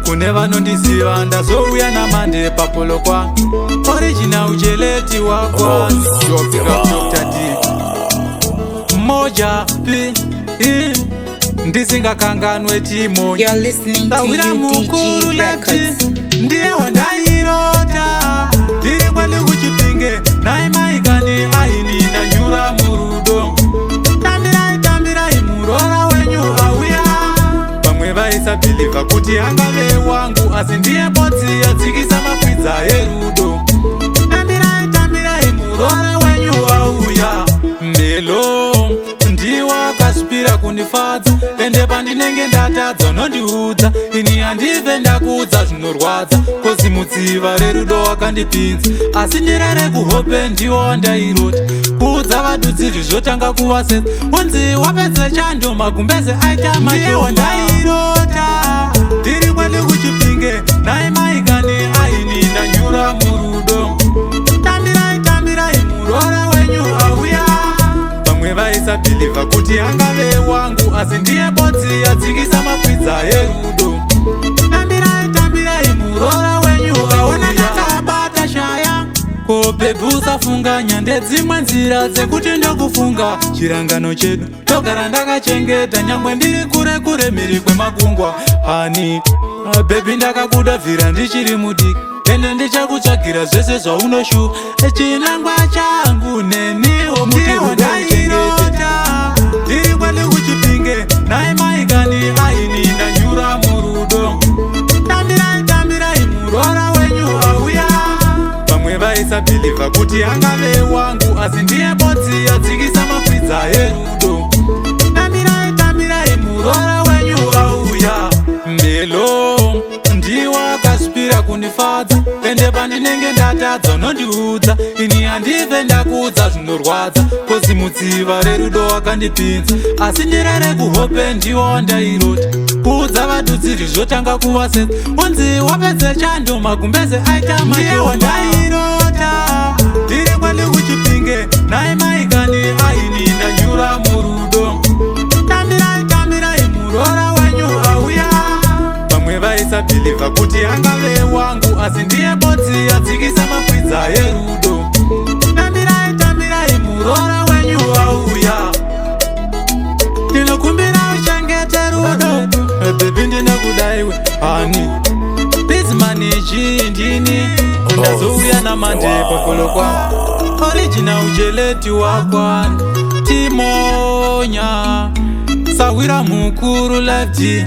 Kune vanondiziva, ndazouya namande papolokwa. Original Geleti wakwa Dr. D Moja P I ndisingakanganwe Timo. You're listening to Ndawira mukuru UDG lefti Records. ndiye wandairota ndiri kwandi kuChipinge nai maikani aini ndanyura murudo. Tambirai, tambirai, muroora wenyu auya. Vamwe vaisabhilivha kuti angave wangu, asi ndiye botsi yadzikisa makwidza erudo. Tambirai, tambirai, muroora wenyu auya. Melo ndiwakasvipira kundifadza, ende pandinenge ndatadza unondiudza. Ini handibve ndakuudza zvinorwadza, 'cause mudziva rerudo wakandipinza, asi ndirere kuhope ndiwo wandairota. Kuudza vadudziri zvotanga kuvasetsa, unzi wapedze chando, magumbeze aita mashoma. Wandairota ndiri kwandi kuChipinge nai maikani aini ndanyura murudo. Tambirai, tambirai, muroora wenyu auya. Vamwe vaisabhilivha kuti angave wangu, asi ndiye botsi yadzikisa makwidza erudo. Tambirai, tambirai, muroora wenyu auya. Ndakabata shaya ko baby, usafunganya ndedzimwe nzira dzekuti ndokufunga. Chirangano chedu ndogara ndakachengeta, nyangwe ndiri kure kure mhiri kwemakungwa. Honey baby, ndakakuda bvira ndichiri mudiki, ende ndichakutsvagira zvese zvaunoshuva. Chinangwa changu neniwo mutirudairota ndiri kwandi kuChipinge nai maikani aini ndanyura murudo. Tambirai, tambirai, muroora wenyu auya. Vamwe vaisabhilivha kuti angave wangu, asi ndiye botsi yadzikisa makwidza erudo. Tambirai, tambirai, muroora wenyu auya. Melo ndiwakasvipira kundifadza, ende pandinenge ndatadza unondiudza. Ini handibve ndakuudza zvinorwadza, 'cause mudziva rerudo wakandipinza, asi ndirere kuhope ndiwo wandairota. Kuudza vadudziri zvotanga kuvasetsa, unzi wapedze chando, magumbeze aita mashoma. Wandairota ndiri kwandi kuChipinge nai maikani aini ndanyura murudo. Tambirai, tambirai, muroora wenyu auya. Vamwe vaisabhilivha kuti angave wangu, asi ndiye botsi yadzikisa makwidza erudo. Tambirai, tambirai, muroora wenyu auya. Ndinokumbira uchengete rudo, baby, ndinokudaiwe honey. Bizmaniji ndini ndazouya namande pakolokwa. Original Geleti wakwa Timonya Sawira mukuru Lefty.